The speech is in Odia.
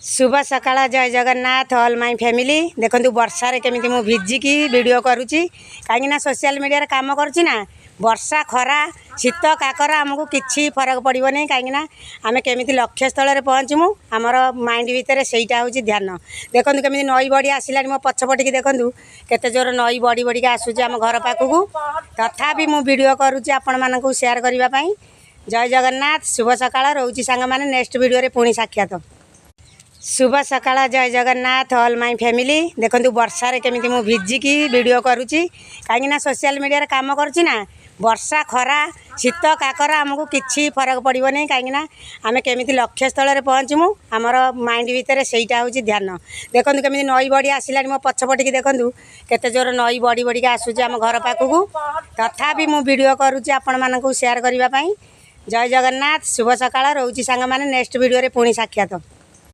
ଶୁଭ ସକାଳ, ଜୟ ଜଗନ୍ନାଥ ଅଲ୍ my family. ଦେଖନ୍ତୁ, ବର୍ଷାରେ କେମିତି ମୁଁ ଭିଜିକି ଭିଡ଼ିଓ କରୁଛି। କାହିଁକିନା ସୋସିଆଲ ମିଡ଼ିଆରେ କାମ କରୁଛି ନା, ବର୍ଷା, ଖରା, ଶୀତ, କାକର ଆମକୁ କିଛି ଫରକ ପଡ଼ିବନି। କାହିଁକିନା ଆମେ କେମିତି ଲକ୍ଷ୍ୟସ୍ଥଳରେ ପହଞ୍ଚିମୁ, ଆମର ମାଇଣ୍ଡ ଭିତରେ ସେଇଟା ହେଉଛି ଧ୍ୟାନ। ଦେଖନ୍ତୁ, କେମିତି ନଈ ବଢ଼ି ଆସିଲାଣି। ମୋ ପଛପଟିକି ଦେଖନ୍ତୁ, କେତେ ଜୋର ନଈ ବଢ଼ି ବଢ଼ିକି ଆସୁଛି ଆମ ଘର ପାଖକୁ। ତଥାପି ମୁଁ ଭିଡ଼ିଓ କରୁଛି ଆପଣମାନଙ୍କୁ ସେୟାର କରିବା ପାଇଁ। ଜୟ ଜଗନ୍ନାଥ, ଶୁଭ ସକାଳ। ରହୁଛି ସାଙ୍ଗମାନେ, ନେକ୍ସଟ ଭିଡ଼ିଓରେ ପୁଣି ସାକ୍ଷାତ। ଶୁଭ ସକାଳ, ଜୟ ଜଗନ୍ନାଥ ଅଲ୍ my family. ଦେଖନ୍ତୁ, ବର୍ଷାରେ କେମିତି ମୁଁ ଭିଜିକି ଭିଡ଼ିଓ କରୁଛି। କାହିଁକିନା ସୋସିଆଲ ମିଡ଼ିଆରେ କାମ କରୁଛି ନା, ବର୍ଷା, ଖରା, ଶୀତ, କାକର ଆମକୁ କିଛି ଫରକ ପଡ଼ିବନି। କାହିଁକିନା ଆମେ କେମିତି ଲକ୍ଷ୍ୟସ୍ଥଳରେ ପହଞ୍ଚିମୁ, ଆମର ମାଇଣ୍ଡ ଭିତରେ ସେଇଟା ହେଉଛି ଧ୍ୟାନ। ଦେଖନ୍ତୁ, କେମିତି ନଈ ବଢ଼ି ଆସିଲାଣି। ମୋ ପଛପଟିକି ଦେଖନ୍ତୁ, କେତେ ଜୋର ନଈ ବଢ଼ି ବଢ଼ିକି ଆସୁଛି ଆମ ଘର ପାଖକୁ। ତଥାପି ମୁଁ ଭିଡ଼ିଓ କରୁଛି ଆପଣମାନଙ୍କୁ ସେୟାର କରିବା ପାଇଁ। ଜୟ ଜଗନ୍ନାଥ, ଶୁଭ ସକାଳ। ରହୁଛି ସାଙ୍ଗମାନେ, ନେକ୍ସଟ ଭିଡ଼ିଓରେ ପୁଣି ସାକ୍ଷାତ।